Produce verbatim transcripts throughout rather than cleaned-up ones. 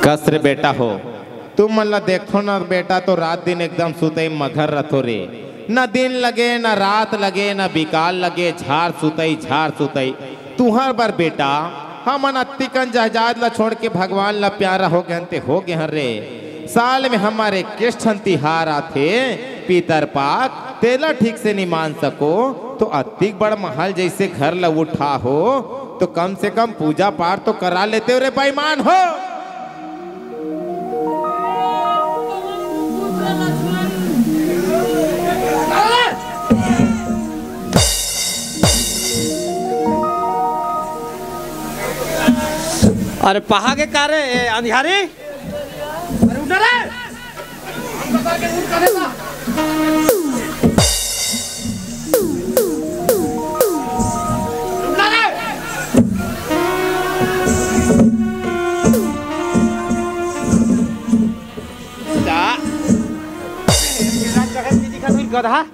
कस रे बेटा हो, तुमन ला देखथों ना बेटा, तो रात दिन एकदम सुतई मगर रथो रे। न दिन लगे, न रात लगे, न बिकाल लगे, झार सुतई, झार सुतई। तुहर बर बेटा, हमन अत्तिकन जायदाद ला छोड़ के भगवान ला प्यारा हो गेन ते हो गेन रे। साल में हमर एक्केस ठन तिहार आथे, पितर पाक, तेला ठीक से नि मान सको, तो अत्तिक बड़ महल जइसे घर ला उठा हो, तो कम से कम पूजा पाठ तो करा लेते हो रे बेईमान हो। अरे पहा के का रे, ए, अंधियारी? अरे उठ ना रे। गधा।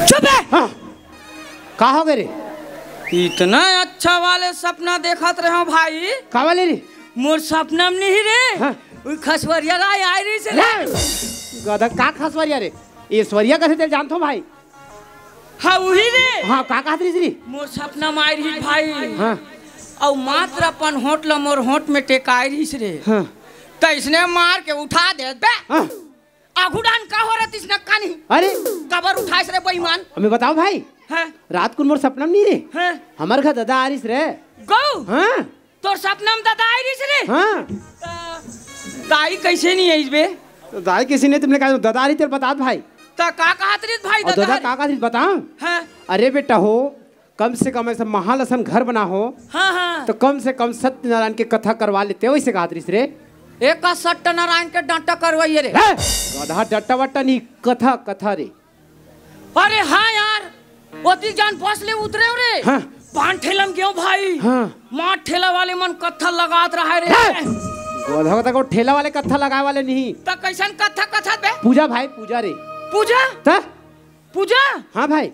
चुप है। हाँ। का हो गए रे? इतना अच्छा वाले सपना देखत रहे हो भाई। का वाले रे? मोर सपना में नहीं रे। हाँ। वो खसवरिया राय आए रही से रे। गधा का खसवरिया रे? ऐश्वर्या कैसे तेल जानत हो भाई? हाँ, वही रे। हाँ, का कहत रहिस रे? मोर सपना में आए रही भाई। हाँ। और मात्र अपन होंठ ल मोर होंठ में टेकाए रहिस रे। हाँ। तो इसने मार के उठा दे बे। हाँ। आघू डान का हो रहा तिसना कानी? अरे। कबर उठाइस रे बेईमान? हमें बताओ भाई। हाँ। रात को मोर सपना में नहीं रे। हाँ। हमर घर दादा आ रहिस रे। गौ। हाँ। तोर सपना में दादा आ रहिस रे? हाँ। त दाई कैसे नहीं आइस बे? तो दाई कैसे नहीं, तुमने कहा दादा आ रही तेरे बतात भाई। त का कहत रहिस भाई और दादा दादा आ रही? का कहत रहिस बताऊं? हाँ। अरे बेटा हो, कम से कम ऐसा महाल असन घर बना हो, हाँ, हाँ। तो कम से कम सत्यनारायण के कथा करवा लेते, वैसे कहत रहिस रे। एक का सत्यनारायण के डांटा करवाइए रे। हैं? गधा डट्टा वट्टा नहीं, कथा, कथा रे। अरे हाँ यार, ओती जान बस ले उतरे हो रे। हाँ। पान ठेला में गयो भाई। हाँ। मार ठेला वाले मन कथा लगात रहा है रे। हैं? गधा तक ठेला वाले कथा लगाए वाले नहीं। त कैसन कथा, कथा बे? पूजा भाई, पूजा रे। पूजा? त? पूजा? हाँ भाई।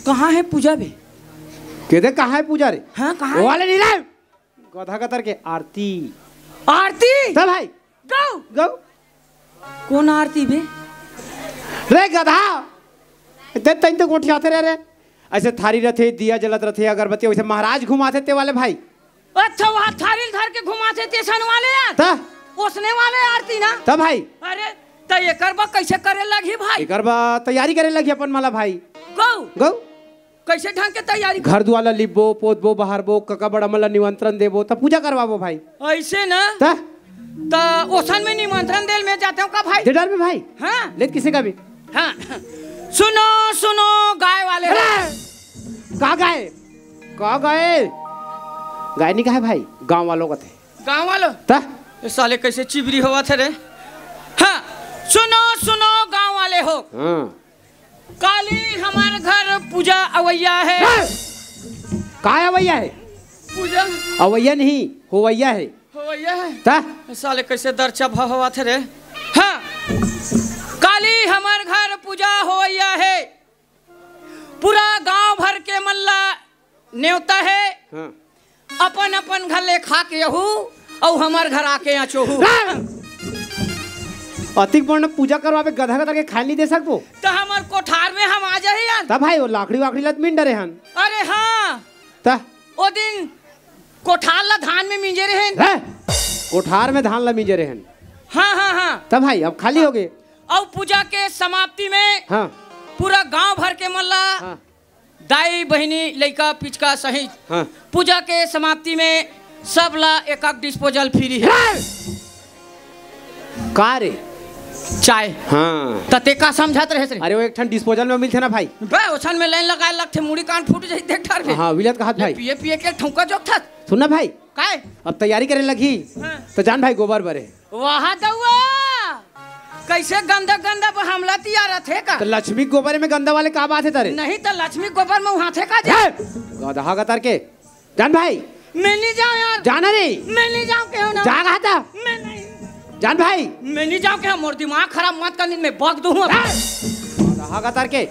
कहाँ है पूजा बे? कहते कहाँ है पूजा रे? हाँ, कहाँ वो है? वाले नहीं रे। गधा कतर के आरती। आरती? त भाई। गौ। गौ। कौन आरती बे? रे गधा। ते तैं तो गोठियाते रहे रे। ऐसे थारी रथे, दिया जलत रथे, अगरबत्ती, वैसे महाराज घुमाथे ते वाले भाई। अच्छा, वहाँ थारी धर के घुमाथे तेसन वाले यार। त? ओसने वाले आरती ना? त भाई। अरे, त एकर बा कैसे करे लगी भाई? एकर बा तैयारी करे लगी अपन मला भाई। गौ। गौ। कैसे ढंग के तैयारी? घर दुआर ला लिपबो, पोतबो, बहारबो, कका बड़ा मन ला निमंत्रण देबो, तब पूजा करवाबो भाई। ऐसे ना? त? त ओसन में निमंत्रण देल में जाते हो का भाई? दे डर में भाई। हाँ। लेत किसे का भी? हाँ। सुनो, सुनो, गाय वाले हो। अरे! का गाय? का गाय? गाय नहीं कहा भाई, गांव वालों का थे। गांव वालों? त? ये साले कैसे चिबरी होवत हे रे? हाँ, सुनो, सुनो, गांव वाले हो। हाँ। काली हमर घर पूजा अवैया है। हैं? काय अवैया है? पूजा। अवैया नहीं, होवैया है। होवैया है। त? साले कैसे दर्चा भाव होवत हे रे? हाँ। काली हमर घर पूजा होवैया है। पूरा गांव भर के मन ला नेवता है। हाँ। अपन अपन घर ले खा के यहू, अउ हमर घर आके अचोहू। हाँ। अतिक बड़ पूजा करवाबे, गधा गधा के खाए नहीं दे सकबो। त हमर कोठार में हम आ जाही यार। त भाई, वो लाकड़ी वाकड़ी ला त मिन डरे हन। अरे हाँ। त? ओ दिन कोठार ला धान में मिंजे रहेन। हैं? कोठार में धान ला मिंजे रहेन। हाँ, हाँ, हाँ। त भाई, अब खाली हो गए। अउ पूजा के समाप्ति में हाँ। पूरा गांव भर के मन ला हाँ। दाई, बहिनी, लइका, पिचका सहित हाँ। पूजा के समाप्ति में सब ला एक एक disposal free है। का रे? चाय। हाँ। त ते का समझत रहेस रे? अरे, वो एक ठन disposal में मिलथे ना भाई। बे, ओसन में लाइन लगाए लगथे, मुड़ी कान फूट जाही, देख डरबे। हाँ, विलत कहत ये भाई। पिए, पिए के ठौंका जोकथस। सुन ना भाई। काय? अब तैयारी करे लगही। हाँ। त जान भाई, गोबर बरे। वाह दउआ! कइसे गंदा गंदा बर हमला तियारत हे का? त लक्ष्मी गोबर में गंदा वाले का बात हे तारे? नहीं त लक्ष्मी गोबर में उहाथे का जा? हे! गधा गतर के। जान भाई। मैं नहीं जाओं यार। जाना रे। मैं नहीं जाओं, कहो ना। जा कहा था। मैं नहीं। जान भाई। मैं नहीं जाओं, कहो, मोर दिमाग खराब मत कर, नहीं मैं बक दूँ अब। जान। कहा का तार के।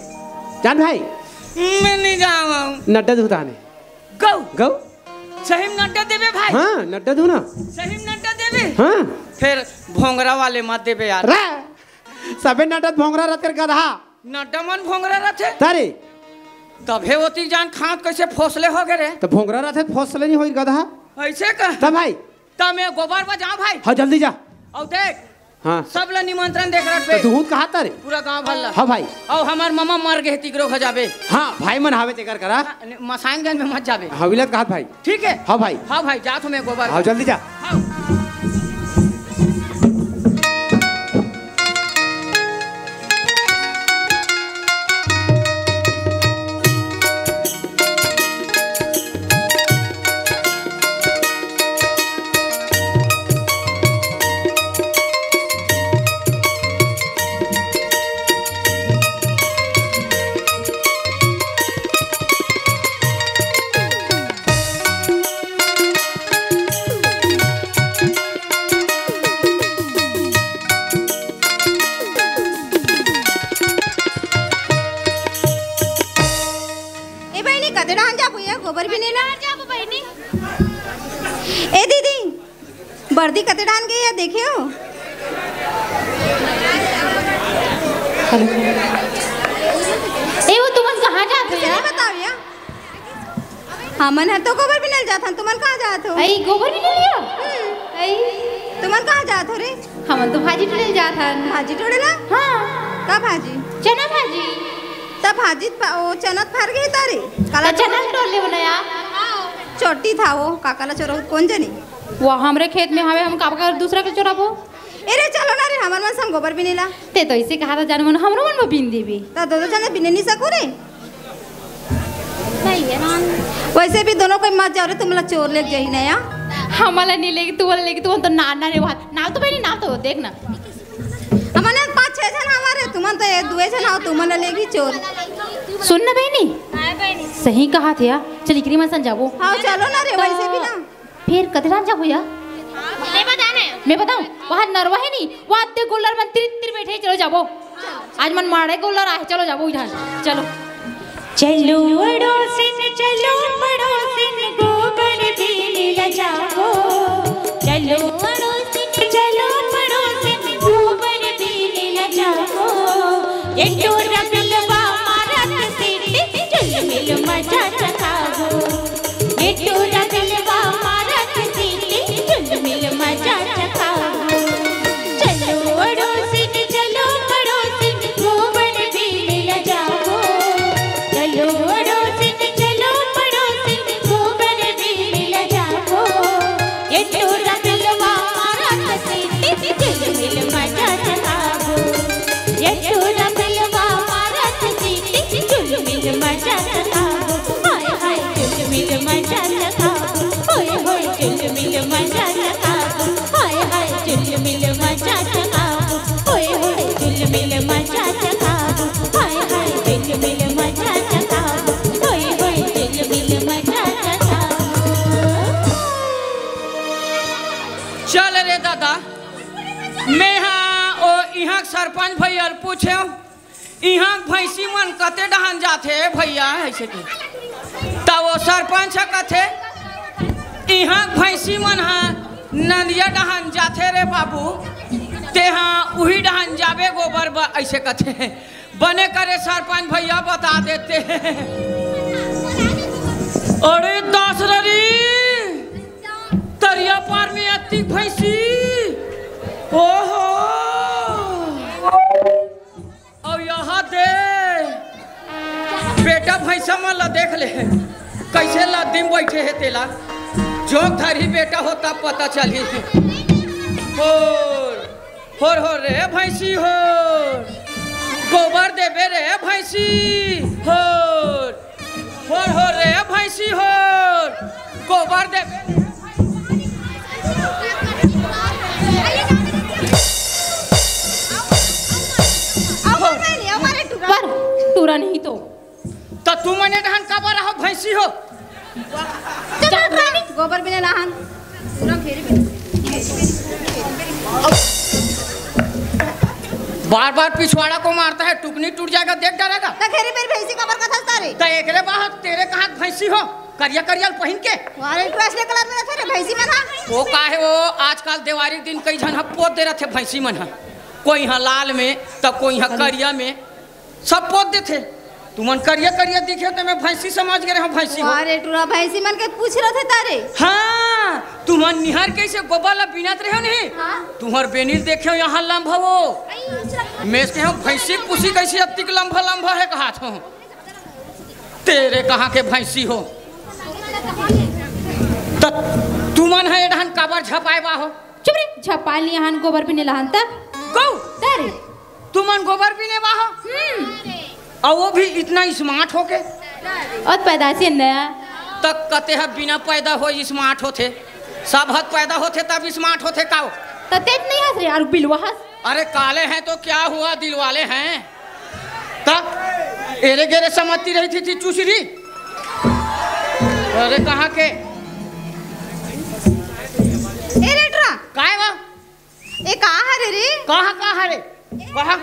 जान भाई। मैं नहीं जाओं। नड्डा दूँ ताने। गौ। गौ। सही में नड्डा देबे भाई। हाँ, नड्डा दूँ ना। सही में नड्डा देबे। हाँ। फिर भोंगरा वाले मत देबे यार। रा। सबे नड्डा भोंगरा रथ कर गधा। नड्डा मन भोंगरा रथे। तारे। तभे ओती जान खात कइसे फोसले हो गे रे? त भोंगरा रथे त फोसले नहीं होई गधा। अइसे का? त भाई। त मैं गोबर बजाओं भाई। हाँ, जल्दी जा। अउ देख। हाँ। सब ला निमंत्रण देख रख त बे। तू कहा तारे? पूरा गांव भर ला। हाँ भाई। अउ हमर ममा मर गे हे तिकरो खजाबे। हाँ, भाई मन हावे तेकर करा। हाँ, मसाइन गंज में मत जाबे। हाँ, विलत कहा भाई। ठीक है? हाँ भाई। हाँ भाई, जात हूँ मैं गोबर। हाँ, जल्दी जा। हाँ। ए बहिनी, कते डहान जाबो या गोबर बिने ला? जाबो बहिनी। ए दीदी, बरदी कते डहान गे या देखे हो? ए, वो तुमन कहाँ जात हो यार? बताओ या। हमन ह तो गोबर बिने ल जात हन, तुमन कहाँ जात हो? अई, गोबर बिने ल? हम्म। अई। तुमन कहाँ जात हो रे? हमन तो भाजी टोरे ल जात हन। भाजी टोरे ला? हाँ। का भाजी? चना भाजी। त भाजी त पा-, ओ, चना त फर गे तारे। काला त चना टोर ले बना यार। चोटी था वो, काका ला चोरऊ कोन जनी? वो हमरे खेत में हवे, हम काबर दूसरा के चोराबो? ए रे, चलो ना रे, हमर मन संग गोबर बिने ला। ते तो अइसे कहा था, जान मन, हमरो मन में बिन देबे। त दो दो जने बिने नहीं सको रे। सही है ना। वैसे भी दोनों कोई मत जाओ रे, तुमला चोर लेके जाही ना या। हमला नहीं लेगी, तू वाला लेगी, तू तो ना, ना रे, वहाँ नाव तो बहिनी, नाव तो देख ना। हमन पाँच छह जन हमारे, तुमन तो ये दुए जन आओ, तुमन लेगी चोर। सुन ना बहिनी। हाँ बहिनी। सही कहा थे यार, चल इकरी मन सन जाबो। हाँ, चलो ना रे, तो वैसे भी ना। फेर कते डहान जाबो या? मैं बताना है। मैं बताऊं? वहाँ नरवा हे नी, वहाँ अत्ते गोल्लर मन तिर तिर बैठे हे, चलो जाबो। आज मन माड़े गोल्लर आहे, चलो जाबो इधर, चलो। चलो अड़ोसिन, चलो पड़ोसिन, गोबर बिने ल जाबो। चलो अड़ोसिन, चलो पड़ोसिन, गोबर बिने ल जाबो। ये टोरा बिलवा मारत सीटी, चल मिल मजा चखाबो। ये टोरा बिलवा मारत सीटी, चल मिल मजा चखाबो। चलो अड़ोसिन, चलो पड़ोसिन, गोबर बिने ल जाबो। चलो अड़ोसिन, चलो पड़ोसिन, गोबर बिने ल जाबो। ये टोरा बिलवा मारत सीटी, चल मिल मजा चखाबो। ये टोरा बिलवा मारत सीटी, चुलमिल मजा चखाबो। हाय हाय चुलमिल मजा चखाबो। होय होय चुलमिल मजा चखाबो। हाय हाय चुलमिल मजा चखाबो। होय होय चुलमिल मजा चखाबो। हाय हाय चुलमिल मजा चखाबो। होय होय चुलमिल मजा चखाबो। चल रे दादा, मेहा ओ इहाँ के सरपंच भैया ल पूछेंव, इहाँ के भैंसी मन कते डहान जाथे भैया, अइसे के। त ओ सरपंच ह कथे, इहाँ के भैंसी मन ह नंदिया डहान जाथे रे बाबू, तेहा उही डहान जाबे गोबर बर, अइसे कथे। बने करे सरपंच भैया बता देते। अरे दास रे, तरिया पार में अतिक भैंसी। ओहो। अउ यहाँ दे। बेटा भैंसा मन ला देख ले। कइसे लद्दी म बइठे हे तेला। जोंक धरही बेटा हो तब पता चलही। होर, होर, होर रे भैंसी होर। गोबर देबे रे भैंसी होर। होर, होर रे भैंसी होर। गोबर देबे रे भैंसी। नहीं तो। त तुमन ए डहन काबर आहो भैंसी हो? चल, रानी, गोबर बिने लाहन। पूरा घेरी बिने। बार बार पिछवाड़ा को मारता है, टुकनी टूट जाएगा, देख डरेगा। त घेरी बेर भैंसी काबर कथस तारे? त एकरे बाहर तेरे कहाँ भैंसी हो? करिया करिया ल पहिन के। अरे, तू असले कलर में रथे रे भैंसी मन हा। वो का हे वो, आजकल देवारी के दिन कई झन ह पोत दे रथे भैंसी मन ह। कोई ह लाल में, त कोई ह करिया में। सब पोत देथे। तुमन करिया करिया दिखे त मैं भैंसी समझ गे रहेंव, भैंसी हो। अरे टूरा, भैंसी मन के पूछ रथे तारे। हाँ, तुमन निहर कइसे गोबर ला बिनत रहेव नहीं? हाँ। तुहर बेनी ल देखेंव यहाँ लंबा वो। मैं कहेंव भैंसी के पूछी कइसे अतिक लंबा लंबा हे कहाथों। तेरे कहाँ के भैंसी हो? त तुमन ह ए डहन काबर झपाए बा हो? चुप रे, झपाए ल निहन गोबर बिने लाहन त। गौ? तारे। तुमन गोबर बिने बा हो? हम्म। अउ वो भी इतना smart होके? अउ पैदाइशी नया। त कते ह बिना पैदा हो smart होथे? सब हद पैदा होथे तब smart होथे का वो? त तेज नहीं हस रे, अउ बिलवा हस। अरे काले हैं तो क्या हुआ, दिल वाले हैं। त एरे गेरे समझती रही थी, थी चुचरी। अरे कहाँ के? ए रे टूरा। काय बा? ए का हरे रे? कहाँ का हरे? कहाँ?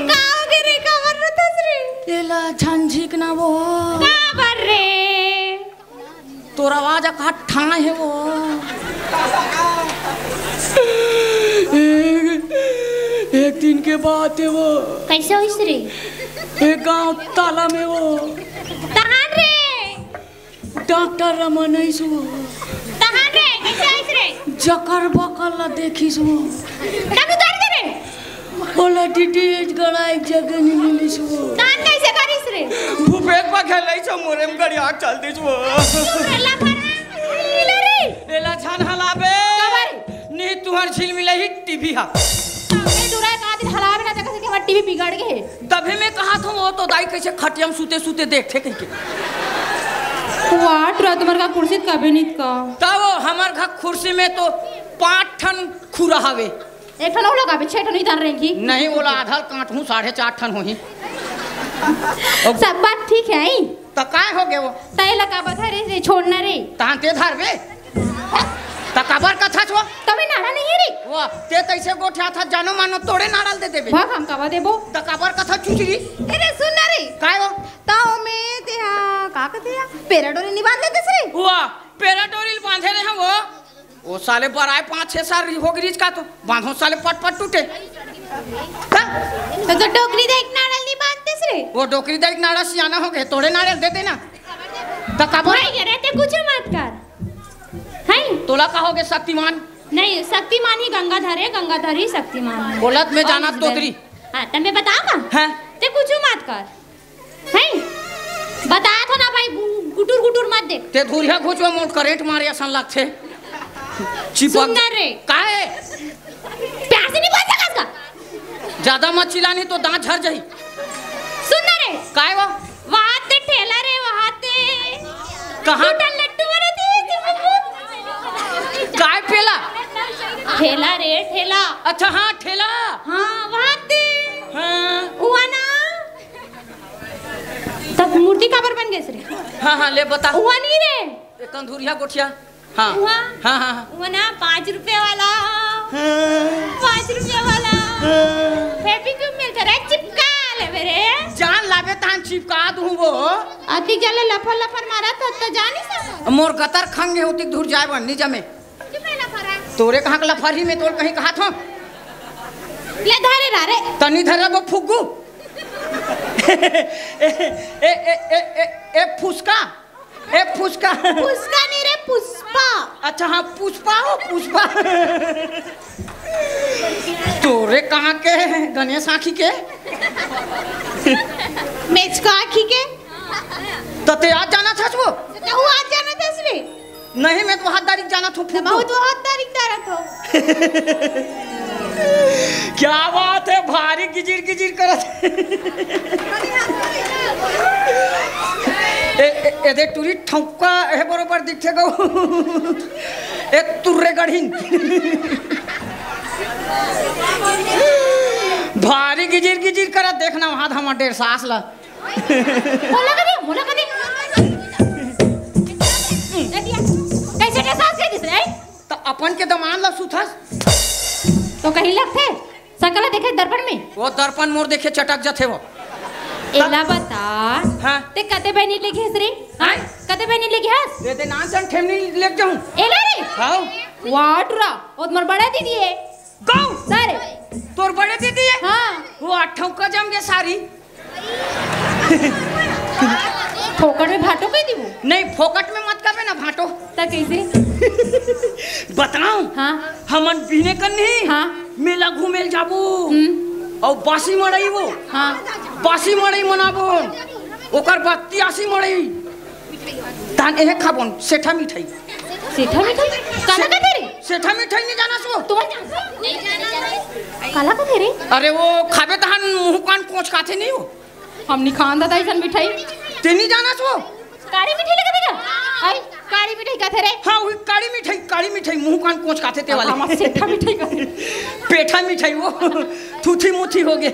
का हो गे रे? काबर रोथस रे? एला झन झिक ना वो। काबर रे? तोर आवाज ह का ठाए हे वो। एक, एक दिन के बात हे वो। कइसे होइस रे? एक गांव ताला में वो। तहान रे? डॉक्टर रमन आइस वो। तहान रे, कइसे आइस रे? जकर बकर ला देखिस वो। तब उतार दे रे। ओला डीटीएच गड़ाए के जगह नहीं मिलिस वो। तहान कइसे करिस रे? भूपेश बघेल आइस वो, मोरे में गड़िया के चल दिस वो। चुप रे, लफड़ा। ले रे। एला झन हलाबे। काबर? नहीं, तुहर झिलमिलाही टीवी हा। ए टूरा, का दिन हलाबे ना, जगह से कि हमर टीवी बिगड़ गे हे। तभे मैं कहाथों, वो तो दाई कइसे खटिया में सूते सूते देखथे कहिके। वाह, टूरा, तुम्हर का कुर्सी कभी नहीं का। तब हमर घर कुर्सी में तो पांच ठन खुरा हवे। एक ठन ओला का भी छह ठन इधर रहेंगी। नहीं, ओला आधा ल काटहूं, साढ़े चार ठन होही। सब बात ठीक हे, आई? त काय हो गे वो? त एला का बता रे, रे छोड़ना रे। तहां ते धरबे। त काबर कथस वो? त मैं नाड़ा नहीं हे रे। वो, ते तइसे गोठियाथस जानो मानो तोड़े नाड़ा ल दे देबे। वाह, हम काबर देबो? त काबर कथस चुचरी? ए रे सुन ना रे। काय वो? त ओमे तेहा, का कथे या? पैराडोरी नी बांध लेतेस रे। वो, पैराडोरी ल बांधे रहेंव वो। वो साले बराए पांच छह साल हो गे रिहिस का तो बांधो साले पट पट टूटे। हाँ? त, त डोकरी दाई के नाड़ा ल नी बांधतेस रे। वो डोकरी दाई के नाड़ा सियाना हो गे, तोड़े नाड़ा ल दे देना। त काबर? भाई, ये रहते कुछ मत कर। हैं? तोला का हो गे शक्तिमान? नहीं, शक्तिमान ही गंगाधर हे, गंगाधर ही शक्तिमान हे। बोलत मैं जाना और तोतरी। हाँ, त मैं बताओ का? हाँ। ते कुछ मत कर। हैं? बताथों ना भाई, गु-, गुटुर गुटुर मत देख। ते धुरिया घुचवा मोट करंट मारे असन लागथे। चिपक सुन ना रे। काहे? प्यार से नहीं बोल सकस का? ज्यादा मत चिल्ला, नहीं तो दांत झर जाही। सुन ना रे। काय वो? वहां ते ठेला रे, वहां ते। कहाँ? टूटा लट्टू वाला थे, थे वो। काय पेला? ठेला रे, ठेला। अच्छा, हाँ, ठेला। हाँ, वहां ते। हाँ। हुआ ना। तब मूर्ति काबर बन गेस रे? हाँ, हाँ, ले बता। हुआ नहीं रे। ए, कंधुरिया गोठिया। हाँ। हुआ? हाँ, हाँ, हाँ। हुआ ना, पाँच रुपया वाला। हाँ। पाँच रुपया वाला। हाँ। फेविक्विक मिलता रे, चिपका लेबे रे। जान लाबे तहान चिपका दूँ वो। अति जले लफर लफर मारा तो, तो जानी सब। मोर गतर खंगे होती दूर जाए बन, नहीं जमे। चुप रह लफर है। तोरे कहाँ का लफर ही मैं तोर कहीं कहाथों। ले धरे रा रे। तनी धरे वो फुग्गू। ए, ए, ए, ए, ए, ए, फुसका। ए, फुसका। फुसका नहीं रे, पुष्पा। अच्छा, हाँ, पुष्पा हो, पुष्पा। तोरे कहाँ के गणेश आँखी के? मेचका आँखी के। त ते आज जाना था वो? त वो आज जाना था इसलिए। नहीं, मैं तो हाथ दारी जाना थू, त फुग्गू। बहुत वो हाथ दारी तारा थो। क्या बात है, भारी गिजिर गिजिर करत। ए, ए, ए देख टूरी ठौका हे बरोबर दिखथे गो। ए तुर्रे गढ़िन। भारी गिजिर गिजिर करत देखना वहां धामा डेढ़ सास ला। मोला कदे, मोला कदे। ए दिया, कैसे डेढ़ सास के दिस रे? त अपन के दमान ला सुथस। तो कहीं लगथे? सकल देखे दर्पण में? वो दर्पण मोर देखे चटक जथे वो। एला बता। हाँ। ते कते बहनी लेके हस रे? हाँ? हाँ? कते बहनी लेके हस? दे दे नान सन ठेमनी लेके जाऊं। एला रे? हाँ। वाह टुरा, वो तुम्हार बड़ा दीदी है। गौ। सारे। तोर बड़े दीदी है? हाँ। वो अट्ठाऊ का जम गए सारी। फोकट में भाटो कह दी वो। नहीं, फोकट में मत करबे ना भाटो। त कैसे? बताऊं? हाँ। हमन बिने कर नहीं। हाँ। मेला घूमे ल जाबो। हम्म। और बासी मड़ई वो। हाँ। बासी मड़ई मनाबो। ओकर बाद तियासी मड़ई। तान एहे खाबोन, सेठा मिठाई। सेठा मिठाई? काला से-, कथे रे? सेठा मिठाई नहीं जाना सो? तुम्हारे नहीं जाना रे। काला कथे रे? अरे वो खाबे तहन मुंह कान कोंच काथे नहीं हो। हम नहीं खान दादा ऐसन मिठाई। ते नहीं जाना सो? काली मिठाई लगे देगा? आई, काली मिठाई कथे रे? हाँ, वो काली मिठाई, काली मिठाई, मुंह कान कोंच काथे ते वाले। हम सेठा मिठाई कथे। पेठा मिठाई वो, थूथी मुथी हो गए।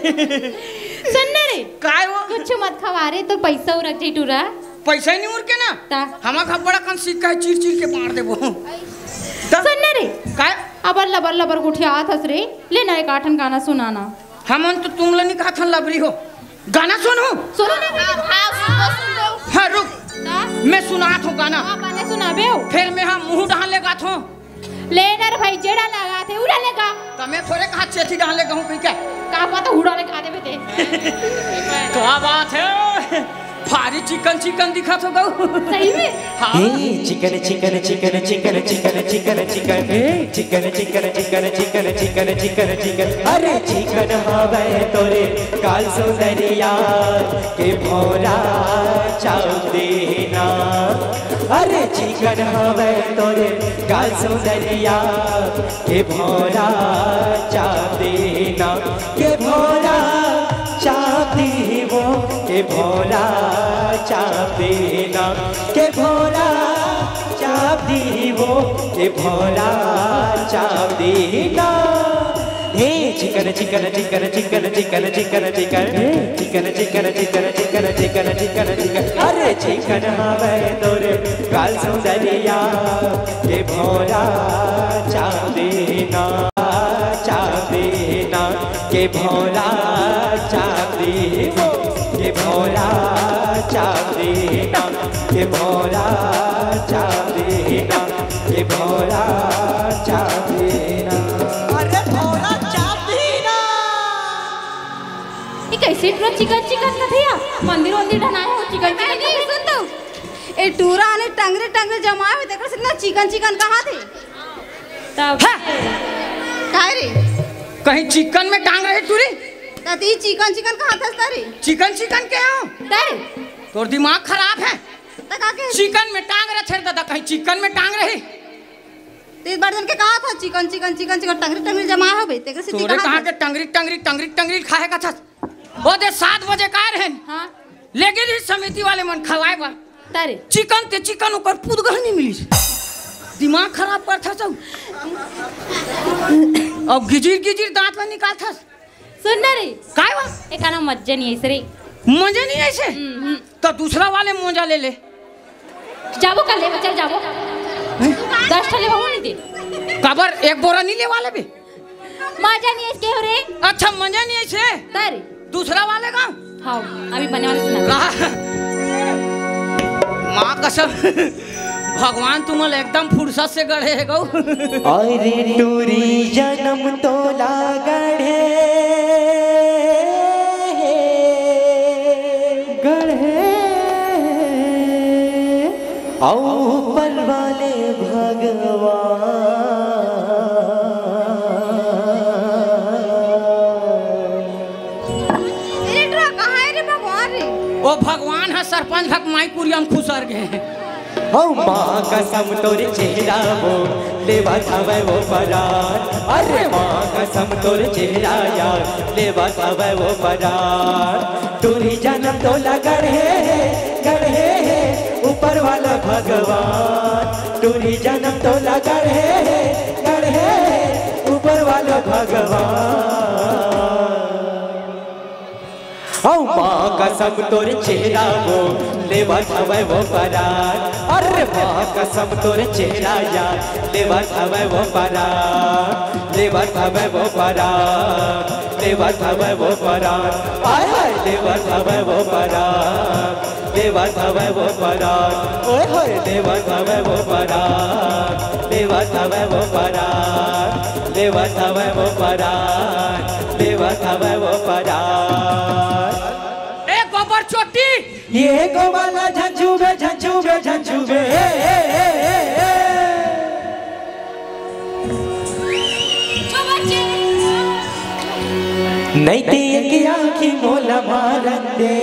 सुन ना रे। काय वो? कुछ मत खवा रे, तो पैसा उरक जाई टूरा। पैसा ही नहीं उरके ना। ता? हमा घर बड़ा कन सिक्का है, चीर चीर के मार देबो। ता? सुन ना रे। काय? अबर लबर लबर गोठियात हस रे। ले ना एक आठन गाना सुनाना। हमन तो तुम ला नहीं कहा था लबरी हो। गाना सुनो। सुनो ना। हाँ, हाँ, सुन लो, सुन लो। हाँ, रुक। ता? मैं सुनात हूँ गाना। हाँ, बने सुनाबे हो। फिर मैं हाँ मुंह डाल ले गात हूँ। ले ना रे भाई, जेड़ा लगा थे, उड़ा लेगा। त मैं थोड़े कहा चेथी डाल ले गहूँ पी के। का बात उड़ा ले खा देबे ते। क्या बात है? भारी चिकन चिकन दिखा तो गऊ। सही में? हाँ। हे chicken chicken chicken chicken chicken chicken chicken chicken, हे chicken chicken chicken chicken chicken chicken chicken, अरे चिकन हवे तोरे काल सुंदरिया के भौरा चाप देना। अरे चिकन हवे तोरे काल सुंदरिया के भौरा चाप देना, के भौरा चाप दी वो, के भौरा चाप देना, के भौरा चाप दी वो, के भौरा चाप देना। हे chicken chicken chicken chicken chicken chicken chicken chicken chicken chicken chicken chicken chicken chicken, अरे चिकन हवे तोरे काल सुंदरिया के भौरा चाप देना, चाप देना, के भौरा चाप दी वो, के भौरा चाप देना, के भौरा चाप देना, के भौरा चाप देना। अरे भौरा चाप देना। ये कैसे इतना चिकन चिकन का भैया? मंदिर वंदिर ढनाए हो, चिकन चिकन नहीं, सुन तो। ए टूरा आने टंगरे टंगरे जमाए हुए, तेकर से इतना चिकन चिकन कहा थे। तब हाँ। काय रे? कहीं चिकन में टांग रही टूरी? त ती चिकन चिकन कहा था तारे? चिकन चिकन के हो? तारे? तोर दिमाग खराब है। त का के? चिकन में टांग रहे थे दादा, कहीं चिकन में टांग रही? तीन बार जन के कहा था चिकन चिकन चिकन चिकन, टंगरी टंगरी जमा हो गई, तेरे से तोरे चिकन कहाँ था। के टंगरी टंगरी टंगरी टंगरी खाए का था? ओ दे सात बजे का रहन। हाँ। लेकिन इस समिति वाले मन खवाए बा। तारे। चिकन ते चिकन ओकर पुदगह नहीं मिलिस। दिमाग खराब कर था सब। अब गिजिर गिजिर दांत ला निकाल था। सुन ना रे। काय बा? एकाना मज्जा नहीं है रे। मजा नहीं है इसे? हम्म, हम्म। तो दूसरा वाले मोजा ले ले। जाबो कर ले, चल जाबो। दस ठो लेबो नहीं दे। काबर एक बोरा नहीं लेवा लेबे? मजा नहीं है के हो रे। अच्छा, मजा नहीं है से? तारे। दूसरा वाले का? हाँ, अभी बने वाले सुना। का? माँ कसम, भगवान तुमल एकदम फुर्सत से गढ़े है गौ। अरे टूरी जन्म तोला गढ़े हे, गढ़े हे, अऊ ऊपर वाले भगवान। अरे टूरा, कहाँ है रे भगवान रे? ओ भगवान ह सरपंच भक माई कुरिया म खुसर गे। हौ माँ कसम तोर चेहरा वो लेवत हवय वो परान। अरे माँ कसम तोर चेहरा यार लेवत हवय वो परान। टूरी जन्म तोला गढ़े हे, गढ़े हे ऊपर वाला भगवान। टूरी जन्म तोला गढ़े हे, गढ़े हे ऊपर वाला भगवान। औ माँ कसम तोर चेहरा वो लेवत हवय वो परान। अरे माँ कसम तोर चेहरा या लेवत हवय वो परान, लेवत हवय वो परान, लेवत हवय वो परान। आय हाय लेवत हवय वो परान, लेवत हवय वो परान। ओए होए लेवत हवय वो परान, लेवत हवय वो परान, लेवत हवय वो परान, लेवत हवय वो परान। ए गोबर चोटी। ये गोबर ला झंझू बे, झंझू बे, झंझू बे। ए, ए, ए, ए, ए। नई ते एक आँखी मोला मारन दे।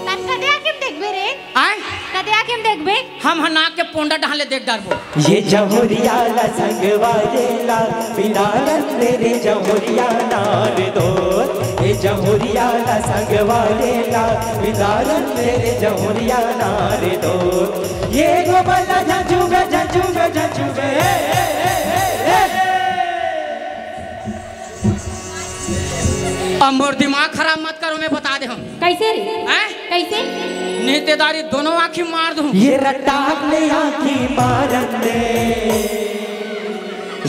तन कदे आँखी म देखबे रे? आय? कदे आँखी म देखबे? हम ह नाक के पोंडा डहान ले देख डारबो। ये जहुरिया ला संगवारी ला बिदारन दे रे जहुरिया नार दो। ये जहुरिया ला संगवारी ला बिदारन दे रे जहुरिया नार दो। ये गोबर ला झंझू बे, झंझू बे, झंझू बे। अब मोर दिमाग खराब मत करो, मैं बता दे हूँ। कैसे रे? हैं? कैसे? नितेदारी दोनों आँखी मार दूँ। ये रट्टा अपने आँखी मारन दे।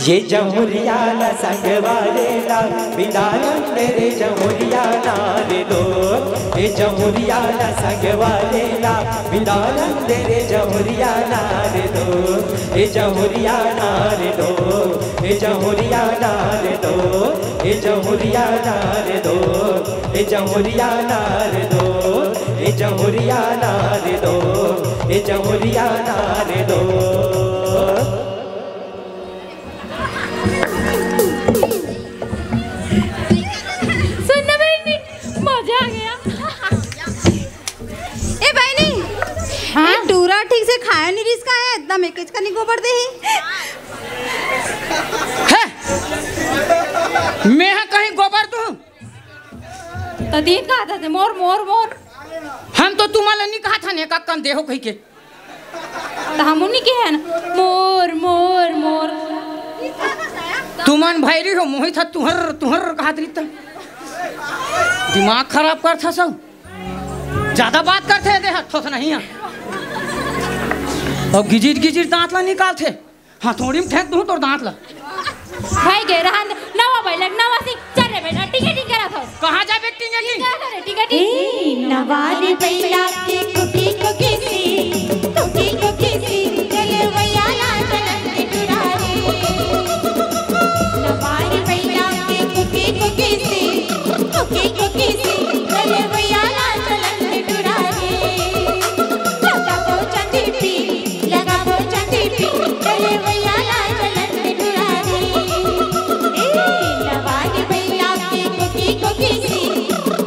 ये जहुरिया ला संगवारी ला बिदारन दे रे जहुरिया नार दो। ये जहुरिया ला संगवारी ला बिदारन दे रे जहुरिया नार दो। ये जहुरिया नार दो। ए जहुरिया नार दो, ए जहुरिया नार दो, ए जहुरिया नार दो, ए जहुरिया नार दो, ए जहुरिया नार दो। सुन ना बहनी, मजा आ गया। ए बहनी, हाँ? ए टूरा ठीक से खाया नहीं रिस का है, एकदम एक कनी गोबर दे ही। है? मैं हा कहीं गोबर दूं? तो दीन कहा था मोर, मोर, मोर। हम तो तुम्हारा नहीं कहा था ने का कम देहो कही के। तो हम उन्हीं के हैं ना, मोर, मोर, मोर। तुमन भैरी हो, मोहित हा तुहर, तुहर कहा दरी त। दिमाग खराब कर था सब। ज्यादा बात करथे दे, ठोस नहीं है। अब गिजिर गिजिर दांत ला निकालथे। हाँ, थोड़ी में फेंक दूँ तोर दांत ला। भाई गे रहन दे, नवा बैलक, नवा सिंह, चल रे बेटा, टिंगे टिंग करा था। कहाँ जाबे टिंगे टिंग? टिंगा था रे, टिंगा टिंग। ए, नवारी बैला के कुकी कुकी सी, कुकी कुकी सी, चले भैया ला चलन के टुरारी। नवारी बैला के कुकी कुकी सी, कुकी कुकी सी, चले भैया ला चलन के टुरारी। लगा पो चंदी पी, लगा पो चंदी पी, चले भैया ला चलन के टुरारी। ए, नवारी बैला के कुकी कुकी सी,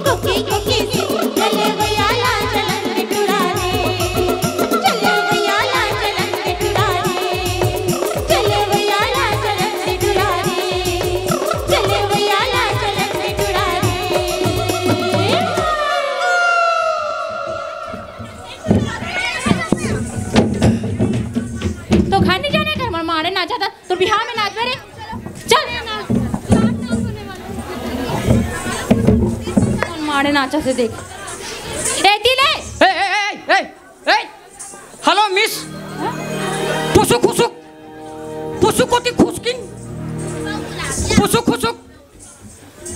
कुकी कुकी सी, चले भैया ला चलन के टुरारी। चले भैया ला चलन के टुरारी। चले भैया ला चलन के टुरारी। चले भैया ला चलन के टुरारी। तो घर नहीं जाना, घर में मारे नाचा था, तो बिहार में नाच मेरे। चल। मारे नाचा से देख। ए, दिले। ए, ए, ए, ए, ए। हेलो, मिस। पुसु खुसुक। पुसु कोती खुसकिन। पुसु खुसुक।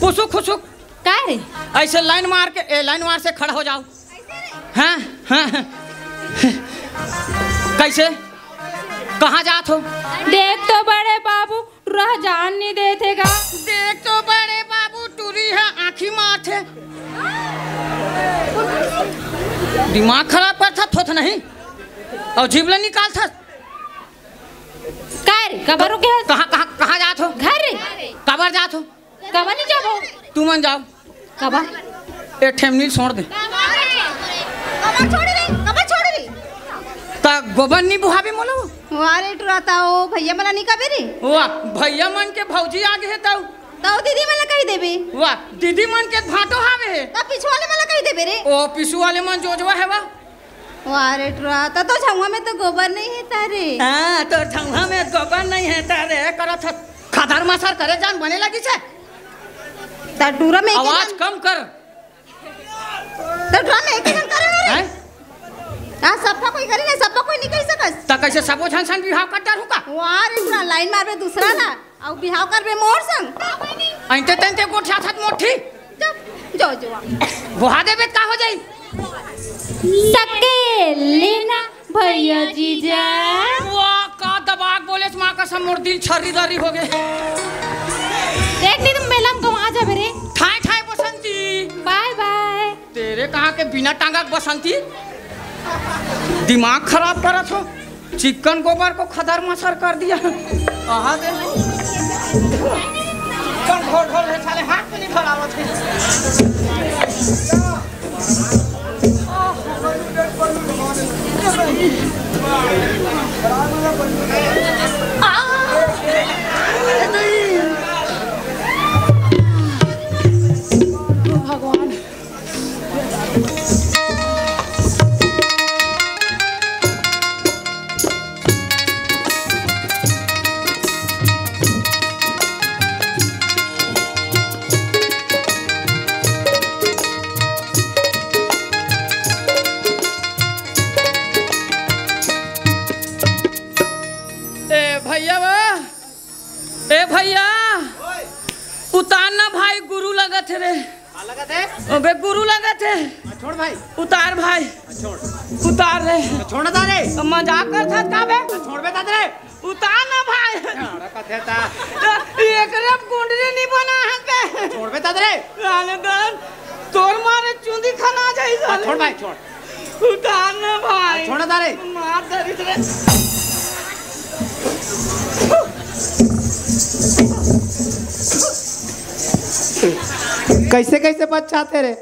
पुसु खुसुक। का रे? ऐसे लाइन मार के, ए, लाइन मार से खड़ा हो जाओ। हाँ, हाँ, हाँ। कैसे? कहाँ जात हो? देख तो बड़े बाबू, टुरा जान नहीं देथे गा। देख तो बड़े बाबू, टुरी है आँखी मारथे। दिमाग खराब करथा थोथ नहीं। और जीभ ला निकालथा। का रे, कबर रुके हस? कहाँ, कहाँ, कहाँ जात हो? घर रे। कबर जात हो? कबर नहीं जाबो। तुमन जाओ। कबर? ए ठेमनी छोड़ दे। कबर छोड़ दे, कबर छोड़ दे। ता गोबर नहीं बुहाबे मोला वो? वाह रे टुरा, ता ओ भैया मन ला नहीं कबे रे? वाह, भैया मन के भौजी आ गे हे तऊ। तऊ दीदी मन ला कही देबे। वाह, दीदी मन के भाटो हावे हे। ता पीछू वाले मन ला कही देबे रे। ओ पीछू वाले मन जोजवा हे वा। वाह रे टुरा, त तोर झउहा में तो गोबर नहीं हे तारे। हाँ, तोर झउहा में गोबर नहीं हे तारे, करत हस खदर मसर करे जान बने लगिस हे। त टुरा में एक आवाज झन कम कर। त टुरा में एक झन करे हो रे। हैं? आ, सब्बो कोई करे नहीं, सब्बो कोई नहीं कहि सकस। त कइसे सबो झन सन बिहाव कर डारहूँ का? वाह रे टुरा, लाइन मारबे दूसरा ला। अउ बिहाव करबे मोर संग। अइंते तइंते गोठियाथस मोठी। जो, जो, जो। बोहा देबे त का हो जाई? सकेले ना भइया जीजा। वाह, का दबा के बोलेस माँ कसम, मोर दिल छर्री दर्री हो गे। देख नहीं त मेला में गंवा जाबे रे। ठाए ठाए बसंती। बाय बाय। तेरे कहाँ के बिना टांगा के बसंती? दिमाग खराब करत हो। चिक्कन गोबर को खदर मसर कर दिया। कहाँ दे? चिक्कन ढोल ढोल है साले, हाथ में नहीं धरावत है। भगवान। ए भइया बा, ए भइया, उतार ना भाई, गुरु लगत हे रे। का लगत हे? अबे गुरु लगत हे। आ, छोड़ भाई। उतार भाई। आ, छोड़। उतार रे। आ, छोड़ ना तारे। मजाक करत हस का बे? आ, छोड़ बे तारे। उतार ना भाई। छोड़ कथे ता। एकरे अब कुंडली नहीं बना है बे। छोड़ बे तारे। राने दन, तोर मारे चुंदी खना जाई आ, साले। छोड़ भाई, छोड़। उतार ना भाई। छोड़ ना तारे। मार दे रे। कइसे कइसे बचाथे रे?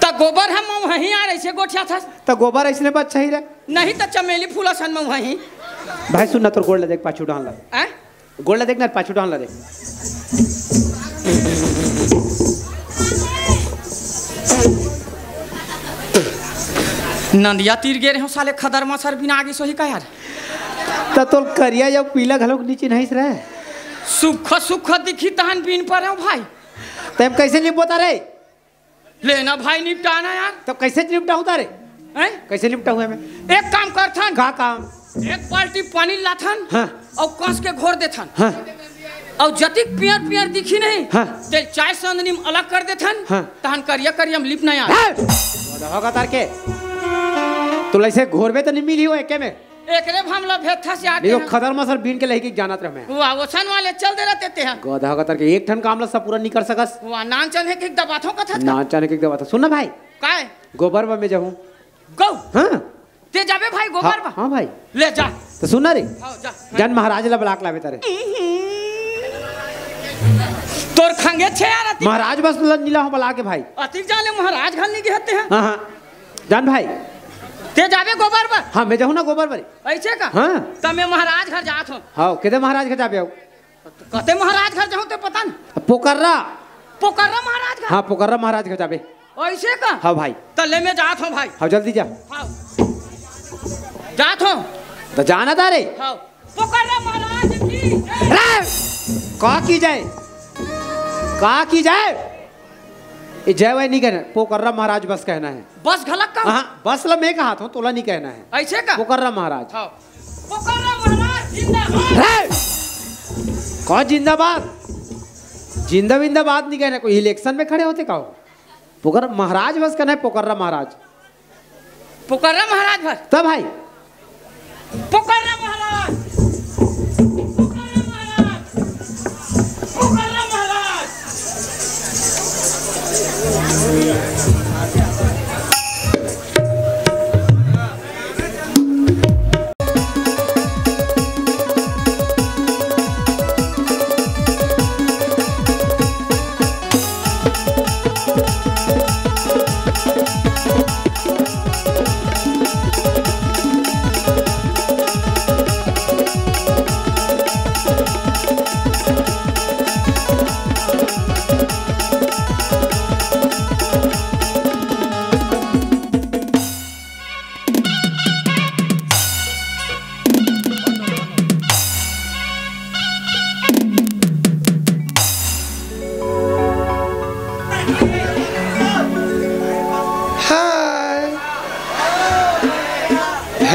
त गोबर हम वहीं आ रहे से गोठियाथस। त गोबर अइसने बचाही रे। नहीं त चमेली फूल असन में वहीं। भाई सुन ना, तोर गोड़ ला देख, पाछू डाल ला। हैं? गोड़ ला देख ना, पाछू डाल ला देख। नंदिया तीर गे रहे हो साले, खदर मसर बिना आगे सोही का यार। त तोर करिया या पीला घलोक नीचे नहीं रहे। सुख सुख दिखी तहन बीन पर हो भाई। तब कइसे निपटोथा रे? लेना भाई निपटाना यार। तब कइसे निपटाहूँ तारे? हैं? कइसे निपटाहूँ मैं? एक काम करथन। का काम? एक बाल्टी पानी लाथन। हाँ। अउ कस के घोर देथन। हाँ। अउ जतिक पियर पियर दिखी नहीं, हाँ। तेल चाय संदनी में अलग कर देथन। हाँ। तहन करिया करिया में लिपना यार। हाँ। गधा होगा तार के। तोला अइसे घोरबे त नहीं मिली हो एके में। एकरे भामला भेथस यार नहीं तो तेहा। खदर मसर बीन के लही के जानत रह मैं। वाह, ओसन वाले चल दे रहते तेहा। गधा होगा तार के, एक ठन काम ला सब पूरा नहीं कर सकस। वाह, नान चने के दबाथो कथा था। नान चने के दबाथो। सुन ना भाई। काय? गोबर बा में जाहूँ। गौ। हाँ। ते जाबे भाई गोबर हाँ, बा? हाँ भाई। ले जा। त सुन ना रे। हाँ, जा। जान महाराज ला बला के लाबे तारे। तोर खंगे छे यार अति। महाराज बस ला नीला हो बला के भाई। अति जाने महाराज घर नहीं गए हैं। हाँ, हाँ। जान भाई। ते जाबे गोबर बर? हाँ, मैं जाहूँ ना गोबर बर। अइसे का? हाँ। त मैं महाराज घर जात हूँ। हाँ, केदे महाराज घर जाबे हो? कते महाराज घर जाहूँ ते पता न। पोकर्रा। पोकर्रा महाराज घर? हाँ, पोकर्रा महाराज घर जाबे। अइसे का? हाँ भाई। त ले मैं जात हूँ भाई। हाँ, जल्दी जा। हाँ। जात हूँ। त जाना तारे। हाँ। पोकर्रा महाराज की जय। रे! का की जय? का की जय? ये जय वय नहीं कहना, पोकर्रा महाराज बस कहना है। बस घलक का? हाँ, बस ला मैं कहात हूँ, तोला नहीं कहना है। अइसे का? पोकर्रा महाराज। हाँ। पोकर्रा महाराज जिंदाबाद। रे! का जिंदाबाद? जिंदा विंदाबाद नहीं कहना, कोई इलेक्शन में खड़े होते का हो? पोकर महाराज बस कहना है, पोकर्रा महाराज। पोकर्रा महाराज बस। तब भाई। पोकर्रा महाराज। पोकर्रा महाराज। पोकर्रा महाराज।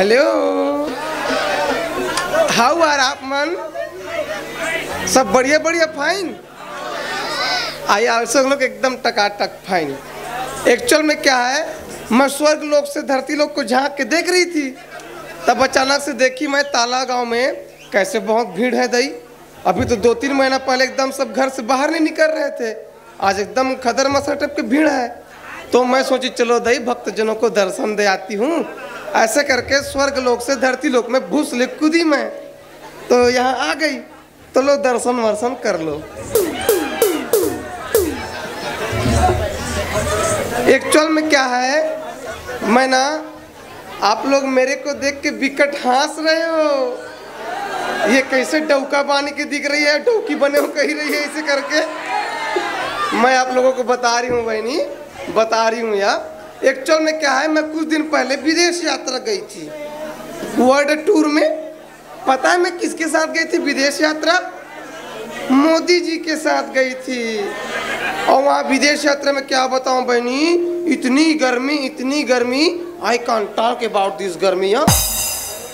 Hello, how are आप मन? सब बढ़िया बढ़िया, fine। आई आप सब लोग एकदम टकाटक fine। Actual में क्या है, मैं स्वर्ग लोक से धरती लोक को झांक के देख रही थी, तब अचानक से देखी मैं ताला गांव में कैसे बहुत भीड़ है दई। अभी तो दो तीन महीना पहले एकदम सब घर से बाहर नहीं निकल रहे थे, आज एकदम खदर मसर टाइप की भीड़ है। तो मैं सोची चलो दई भक्तजनों को दर्शन दे आती हूँ। ऐसे करके स्वर्ग लोक से धरती लोक में भूस ले कूदी मैं, तो यहाँ आ गई। तो लो दर्शन वर्शन कर लो। Actual में क्या है, मैं ना, आप लोग मेरे को देख के बिकट हंस रहे हो। ये कैसे डौका बानी के दिख रही है, डौकी बने हो कही रही है इसे करके। मैं आप लोगों को बता रही हूँ बहनी, बता रही हूँ यार। Actual में क्या है, मैं कुछ दिन पहले विदेश यात्रा गई थी, वर्ल्ड टूर में। पता है मैं किसके साथ गई थी विदेश यात्रा? मोदी जी के साथ गई थी। और वहाँ विदेश यात्रा में क्या बताऊँ बहनी, इतनी गर्मी, इतनी गर्मी। I can't talk about this गर्मी, हाँ।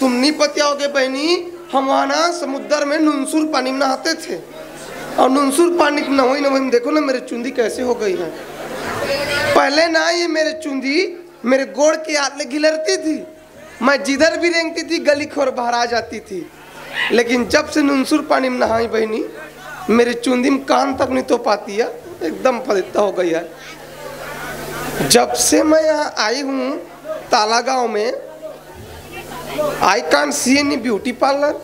तुम नहीं पतियाओगे बहनी। हम वहाँ ना समुद्र में नुनसुर पानी में नहाते थे, और नुनसुर पानी में नहाई नहाई में देखो ना मेरी चुंदी कैसे हो गई है। पहले ना ये मेरी चुंदी मेरे गोड़ के आतले गिलरती थी, मैं जिधर भी रेंगती थी गली खोर बाहर आ जाती थी। लेकिन जब से नुनसुर पानी में नहाई बहनी, मेरी चुंदी में कान तक नहीं तो पाती है, एकदम पवित्र हो गई है। जब से मैं यहाँ आई हूँ ताला गांव में, I can't see any beauty parlour।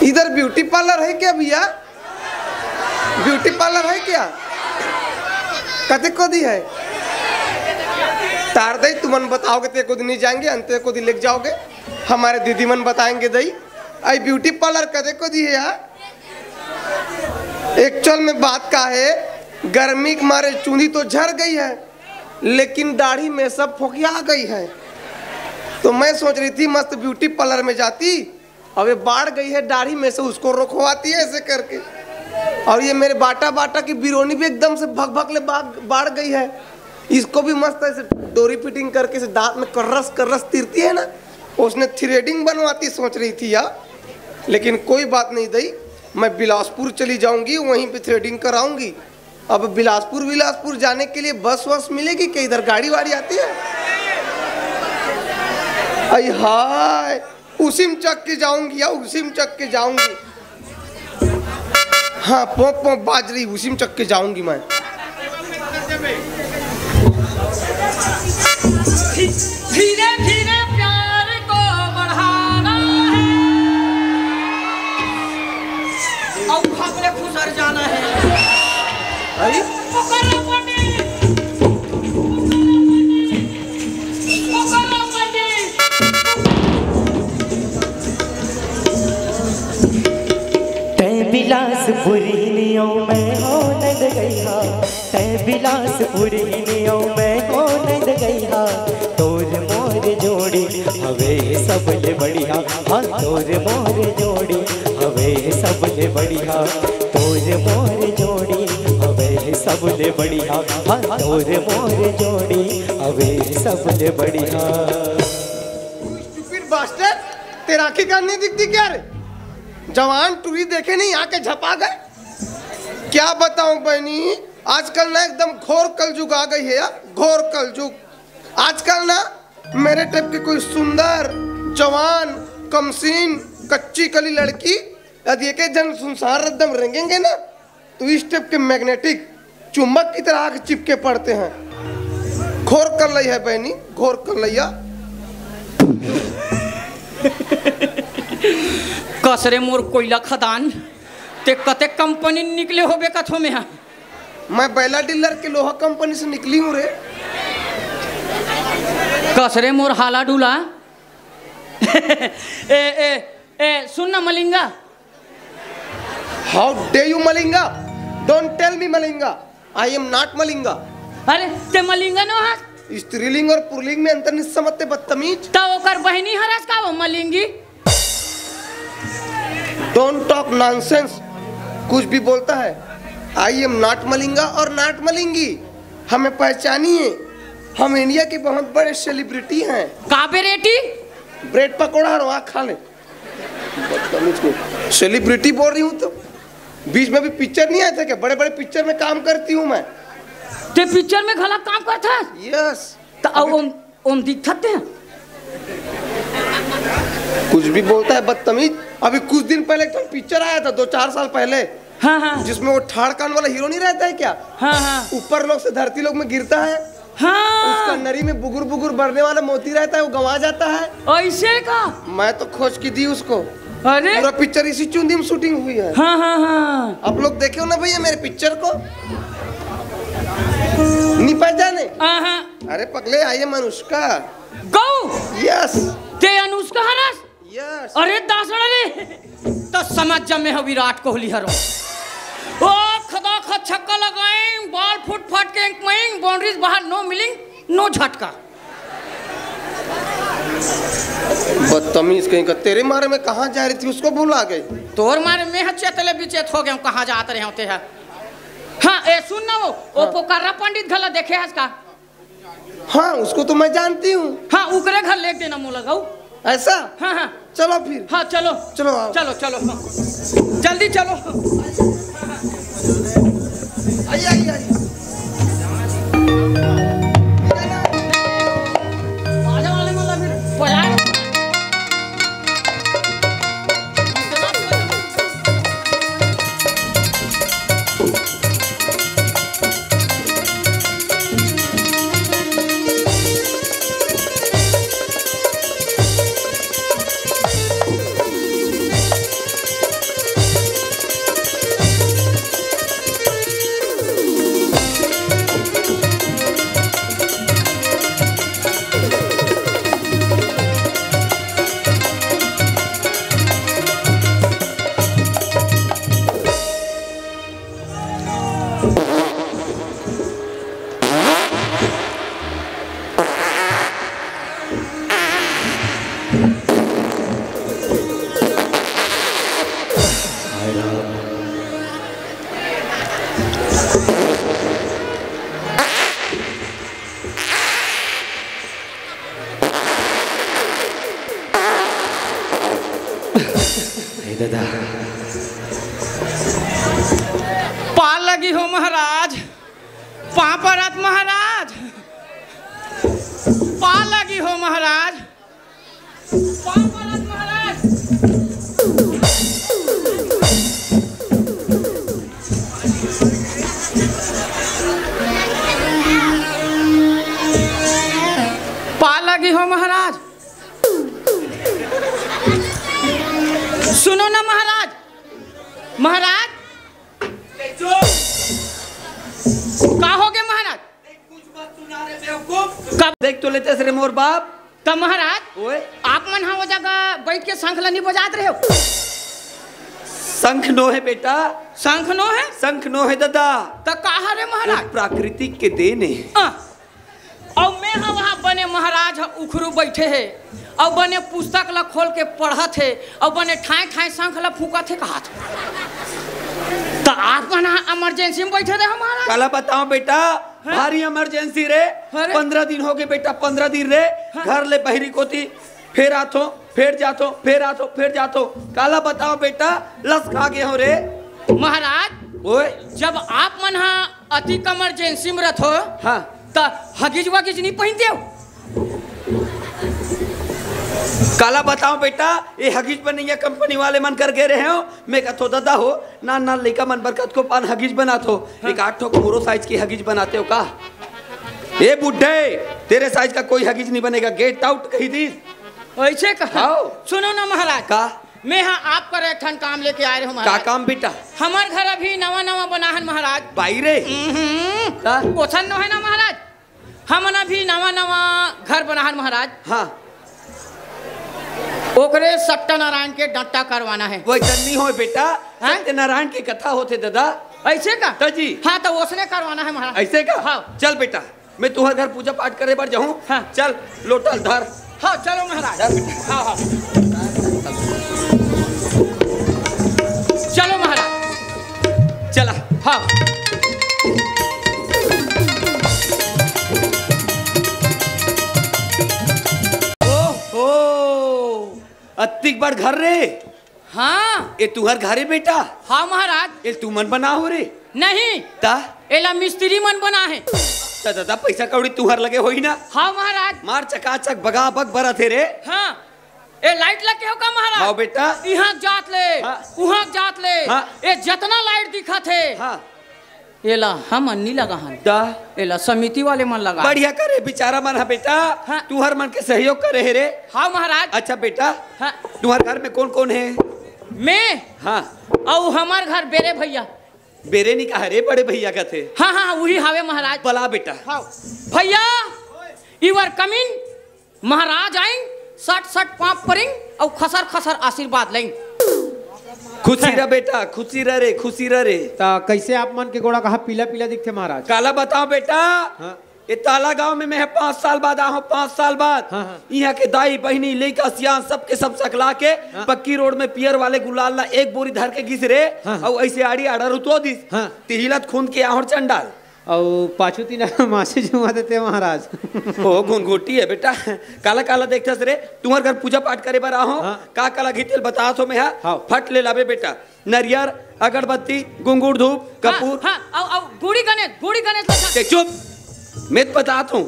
इधर ब्यूटी पार्लर है क्या भैया? ब्यूटी पार्लर है क्या? कते को दी है? तार दे, तुमन बताओगे ते को दिन नहीं जाएंगे, अंते को दिन लेके जाओगे। हमारे दीदी मन बताएंगे दई, आई ब्यूटी पार्लर कते को दी है यार? Actual में बात का है, गर्मी के मारे चूंदी तो झर गई है, लेकिन दाढ़ी में सब फोकिया गई है। तो मैं सोच रही थी मस्त ब्यूटी पार्लर में जाती, अब ये बाढ़ गई है दाढ़ी में से, उसको रोकवाती है ऐसे करके। और ये मेरे बाटा बाटा की बिरोनी भी एकदम से भक भक ले बाग- बाढ़ गई है, इसको भी मस्त ऐसे डोरी फिटिंग करके से दांत में कर्रस कर्रस तीरती है ना, उसने थ्रेडिंग बनवाती सोच रही थी यार। लेकिन कोई बात नहीं दई, मैं बिलासपुर चली जाऊंगी, वहीं पे थ्रेडिंग कराऊंगी। अब बिलासपुर बिलासपुर जाने के लिए बस वस मिलेगी क्या? इधर गाड़ी वाड़ी आती है? आई हाय, उसी में चक के जाऊंगी या उसी में चक के जाऊंगी। हाँ, पोंप पोंप बाज रही, उसी में चक के जाऊंगी मैं। धीरे धीरे प्यार को बढ़ाना है और भागले खुसर जाना है। अरे? ओकर अपने, ओकर अपने, ओकर अपने। तै बिलासपुर ही नियो मैं हो नंद गई हा, तै बिलासपुर ही नियो मैं हो नंद गई हा। तोर मोर जोड़ी हवे सबले बढ़िया, हाँ तोर मोर जोड़ी हवे सबले बढ़िया। तोर मोर जोड़ी हवे सबले बढ़िया, हाँ तोर मोर जोड़ी हवे सबले बढ़िया। Stupid bastard, तेरा आंखें कान नहीं दिखती क्या रे? जवान टूरी देखे नहीं, आके झपा गए। क्या बताऊं बहनी, आजकल ना एकदम घोर कलयुग आ गई है यार, घोर कलयुग। आजकल ना मेरे टाइप की कोई सुंदर, जवान, कमसीन, कच्ची कली लड़की यदि एक एक जन संसार एकदम रेंगेंगे ना, तो इस टाइप के मैग्नेटिक चुंबक की तरह आके चिपके पड़ते हैं। घोर कर लई है बहनी, घोर कर लैया। कसरे मोर कोयला खदान, ते कते कंपनी निकले होबे कथो में हा? मैं बैला डीलर के लोहा कंपनी से निकली हूँ रे। कसरे मोर हाला डूला। ए, ए, ए, सुन ना Malinga. How dare you Malinga? Don't tell me Malinga. I am not Malinga. अरे, ते मलिंगा नो हा? स्त्रीलिंग और पुरलिंग में अंतर नहीं समझते, बदतमीज। त ओकर बहिनी हरस का वो मलिंगी? Don't talk nonsense। कुछ भी बोलता है। I am not मलिंगा और not मलिंगी। हमें पहचानिए। हम इंडिया के बहुत बड़े सेलिब्रिटी हैं। का बेरेटी? ब्रेड पकौड़ा और वहाँ खा ले। बदतमीज को सेलिब्रिटी बोल रही हूँ तो। बीच में भी पिक्चर नहीं आया था क्या? बड़े बड़े पिक्चर में काम करती हूँ मैं। ते पिक्चर में घला काम करता है? यस। तो अब ओम, ओम दिखते हैं। कुछ भी बोलता है बदतमीज। अभी कुछ दिन पहले एक ठो पिक्चर आया था, दो चार साल पहले, हाँ, हाँ। जिसमें वो ठाड़ कान वाला हीरो नहीं रहता है क्या? हाँ, हाँ। ऊपर लोग से धरती लोग में गिरता है। हाँ। उसका नरी में बुगुर बुगुर बढ़ने वाला मोती रहता है, वो गंवा जाता है। ऐसे का? मैं तो खोज के दी उसको। अरे। पूरा पिक्चर इसी चुंदी में शूटिंग हुई है। हाँ, हाँ, हाँ। आप लोग देखे हो ना भैया मेरे पिक्चर को? नहीं पहचाने? हाँ, हाँ। अरे पगले, आई एम अनुष्का। गौ। यस। ते अनुष्का हरस? यस। अरे दासड़ा रे, त समझ जा मैं ह विराट कोहली हरो। ओ खदा खद छक्का लगाएं, बॉल फुट फाट के एक मइंग, बाउंड्रीज बाहर, नो मिलिंग, नो झटका। बदतमीज कहीं का, तेरे मारे में कहाँ जा रही थी, उसको भुला गई। तोर मारे में ह चेतले बिचेत हो गया हूँ, कहाँ जात रहे होते हैं। हाँ, ए सुन ना वो, ओ हाँ। पोकर्रा पंडित घला देखे हस का? हाँ, उसको तो मैं जानती हूँ। हाँ, उकरे घर लेके देना मोला गऊ। ऐसा? हाँ, हाँ। चलो फिर। हाँ, चलो। चलो, आओ। चलो, चलो, हाँ। जल्दी चलो। आइए, आइए, आइए। बाजा वाले मतलब फिर बजाए। हे दादा। पार लगी हो महाराज, पाँव परत महाराज, पार लगी हो महाराज, पाँव परत महाराज। पार लगी हो महाराज। सुनो ना महाराज, महाराज। का हो गया महाराज? कब देख तो लेते रे मोर बाप। तब महाराज, ओए। आप मन हा वो जगह बैठ के शंख ला नहीं बजात रहे हो? शंख नो है बेटा। शंख नो है? शंख नो है दादा। त का हरे महाराज? वो प्राकृतिक के देन है। आ, अउ मैं ह वहाँ बने महाराज ह उखरू बैठे हे, अउ बने पुस्तक ला खोल के पढ़त हे, अउ बने ठाए ठाए शंख ला फूकत हे कहत। त आप मन ह इमरजेंसी में बैठे रहे महाराज। काला बताओ बेटा, हाँ? भारी इमरजेंसी रे। अरे। पंद्रह दिन हो गए बेटा, पंद्रह दिन रे। हाँ। घर ले बहरी कोती फेर आथो, फेर जाथो, फेर आथो, फेर जाथो। काला बताओ बेटा, लस खा गए हो रे। महाराज, ओए। जब आप मन हा अति इमरजेंसी में रथो, हाँ। त हगिज वगिज नहीं पहनते हो? काला बताओ बेटा, ये हगिज बनैया कंपनी वाले मन कर गे रहे हो। मैं कथो दादा हो, नान नान लइका मन बर कतको पान हगिज बनात हो। हाँ। एक आठ ठोक मोरो साइज की हगिज बनाते हो का? ए बुड्ढे, तेरे साइज का कोई हगिज नहीं बनेगा, गेट आउट कही दी। ऐसे कहा? हाँ। सुनो ना महाराज। का? मैं हा आप कर एक ठन काम लेके आए रहे हूँ का महाराज। काम बेटा? हमर घर अभी नवा नवा बना है महाराज। बाई रे। हम्म। का? ओसन नो है ना महाराज, हमन अभी नवा नवा घर बना है महाराज। हाँ। ओकरे सत्यनारायण के डंटा करवाना है। वो ऐसा नहीं हो बेटा, हैं? सत्यनारायण की कथा होते दादा। ऐसे का? तो जी। हाँ, तो ओसने करवाना है महाराज। ऐसे का? हाँ। चल बेटा, मैं तुहर घर पूजा पाठ करे बर जाहूँ। हाँ। चल, लोटा ल धर। हाँ, चलो महाराज। धर बेटा। हाँ, हाँ। चलो महाराज। चला। हाँ। अतिक बड़ घर रे। हाँ। ए तुहर घर हे बेटा? हाँ महाराज। ए तुमन बना हो रे? नहीं। ता? एला मिस्त्री मन बना हे। त दादा, पैसा कौड़ी तुहर लगे होही ना? हाँ महाराज। मार चकाचक बगाबग बरत हे रे। हाँ। ए लाइट लगे हो का महाराज? हाँ बेटा। इहाँ जात ले, हाँ। उहाँ जात ले। हाँ। ए जतना लाइट दिखत हे। हाँ। एला हमन नी लगाहन। दा। एला समिति वाले मन लगा। बढ़िया करे बिचारा मन ह बेटा। हाँ। तुहर मन के सहयोग करे हे रे। हाँ महाराज। अच्छा बेटा। हाँ। तुहर घर में कौन कौन हे? मैं। हाँ। अउ हमर घर बेरे भैया। बेरे नी कहा रे, बड़े भैया कथे। हाँ, हाँ, उही हावे महाराज। बला बेटा। हाँ। भैया, you are coming। महाराज आइन, सट सट पाँव परिंग अउ खसर खसर आशीर्वाद लइंग। खुशी रह बेटा, खुशी रह रे, खुशी रह रे। त कइसे आप मन के गोड़ा कहा पीला पीला दिखथे महाराज? काला बताओ बेटा। हाँ। ए ताला गांव में मैं ह पाँच साल बाद आहूं, पाँच साल बाद। हाँ, हाँ। इहाँ के दाई, बहिनी, लइका, सियान सबके सब सकला के हाँ। पक्की रोड में पियर वाले गुलाल ला एक बोरी धर के गिस रे। हाँ, हाँ। अउ अइसे आड़ी आड़ा रुतो दिस। हाँ। तिहिलत खूंद के आहों चंडाल। अउ पाछू ती ना मासी जुमा देते महाराज। ओ घुनघुटी हे बेटा, काला काला देखथस रे? तुहर घर पूजा पाठ करे बर आहूं, हाँ। का काला घितेल बतात हों मैं हा। हाँ। फट ले लाबे बेटा, नरियर, अगरबत्ती, गुंगुर धूप, हाँ, कपूर। हाँ, अउ, अउ, गुड़ी गणेश, गुड़ी गणेश ला ते चुप, मैं त बतात हों,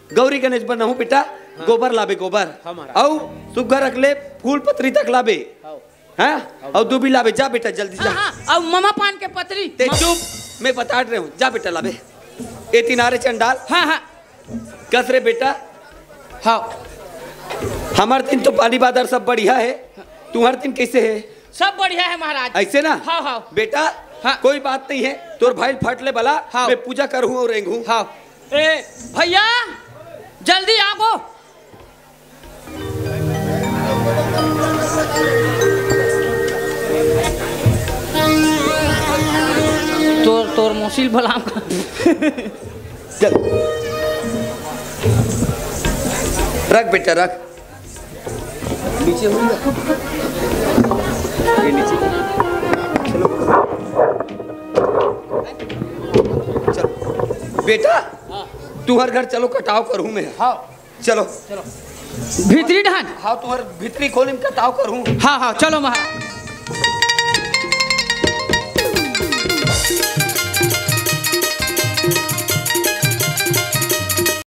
गौरी गणेश बर नहूं बेटा, हाँ। गोबर लाबे गोबर। हाँ, महाराज। अउ सुग्घर अकले फूल पतरी तक लाबे। हाँ। हाँ? अउ दूबी लाबे, जा बेटा, जल्दी जा। हाँ, हाँ, अउ ममा पान के पतरी। ते मम- चुप, मैं बतात रहे हूँ, जा बेटा लाबे। ए तिनारे चंडाल। हाँ, हाँ। कस रे बेटा। हाँ। हमर तीन तो पानी बादर सब बढ़िया हे, तुहर तीन कइसे हे? सब बढ़िया हे महाराज। अइसे ना? हाँ, हाँ। बेटा, हाँ। कोई बात नहीं हे, तोर भाई ल फट ले बला, हाँ। मैं पूजा करहूँ अउ रेंगहूँ। हाँ। ए, भैया, जल्दी आगो। तोर, तोर मौसी ल बलाम। चल। रख बेटा, रख। नीचे हो जा। ये नीचे। चलो। चल। बेटा, हाँ। तुहर घर चलो, कटाव करहूँ मैं। हाँ। चलो। चलो। भीतरी डहन। हाँ, तुहर भीतरी खोली में कटाव करहूँ। हाँ, हाँ, चलो महाराज।